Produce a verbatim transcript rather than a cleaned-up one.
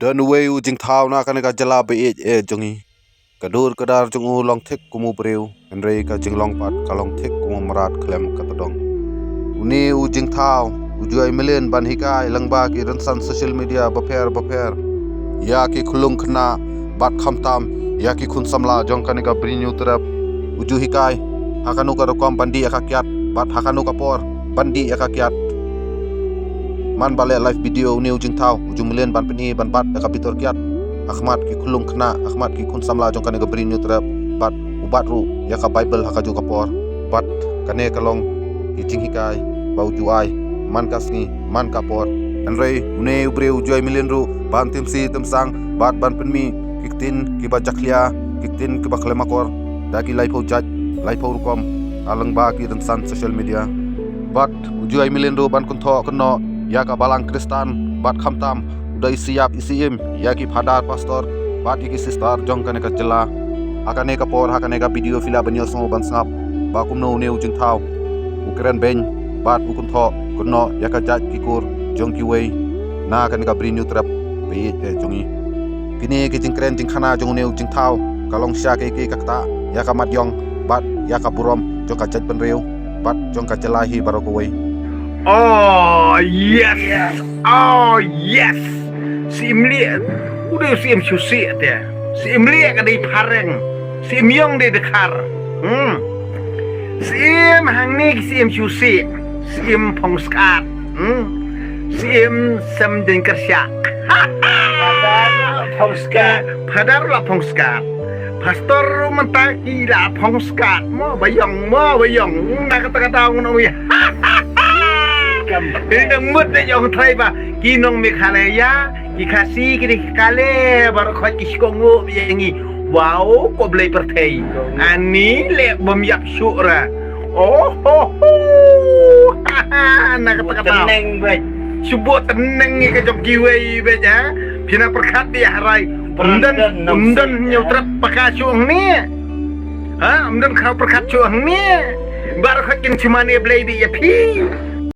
Don uwei u jingthaw na kane ka jylla ba ïeit eh jong ngi. Ka dur ka dar jong u long thik kum u briew, hynrei ka jinglong pat ka long thik kum u mrad khlem ka tdong. Une u jingthaw u ju ai milen ban hikai lyngba ki rynsan social media bapher bapher ïa ki khyllung khynnah bad khamtam ïa ki khun samla jong kane ka Bri Hynñiewtrep. U ju hikai ha kano ka rukom ban dih ïa ka kiad bad ha kano ka por ban dih ïa ka kiad. Man ba leh live video une u jingthaw u ju milen ban pyni ban bat ïa ka bitor kiad ha khmat ki khyllung khynnah, ha khmat ki khun samla jong kane ka Bri Hynñiewtrep, bad u bat ruh ïa ka Baibl ha kajuh ka por. Bad kane ka long ki jinghikai ba u ju ai man ka sngi man ka por. Hynrei une u briew u ju ai milen ruh ban tim si tim sang bad ban pynmih ki ktien kiba jakhlia, ki ktien kiba khlem akor da ki laiphew jait laiphew rukom ha lyngba ki rynsan social media. Bad u ju ai milen ruh ban kynthoh kynnoh ïa ka balang Khristan bad khamtam u dei siap i siem ïa ki phadar pastor bad ïa ki sister jong kane ka jylla. Ha kane ka por, ha kane ka video phi lah ban ïohsngew ban sngap ba kumno une u jingthaw u kren beiñ bad u kynthoh kynnoh ïa ka jait ki kur jong kiwei na kane ka Bri Hynñiewtrep ba ïeit eh jong ngi. Kine ki jingkren jingkhana jong une u jingthaw ka long sha kiei kiei ka ktah ïa ka mat ïong bad ïa ka burom jong ka jaitbynriew bad jong ka jylla hi baroh kawei. Oh yes. Oh yes. Siem lieh u dei siem shuh sih te. Siem lieh ka dei phareng. Siem ïong dei dkhar. Hmm. Siem hangne ki siem shuh sih. Siem phong skat. Hmm. Siem sem deng kersiak. Phong skat. Phadar la phong skat. Pastor mynta ki la phong skat mo ba ïong mo ba ïong. Na kata kata ngun ong ïa. Ini nang mut dei ïong trai ba ki nong Meghalaya, ki Khasi, ki dei ki kale baroh khot ki shkongo ïa ngi. Wow, ko blei pyrthei. Ani leh bym ïap shuh ra. Oh ho ho. Na kata kata. Teneng bek. Shu bok teneng ngi ka jong kiwei bek ha. Phi na pyrkhat dei harai. Ym don, ym don Hynñiewtrep paka shuh hangne. Ha, ym don khraw pyrkhat shuh hangne. Baroh khot kin shu mane blei dei ïa phi.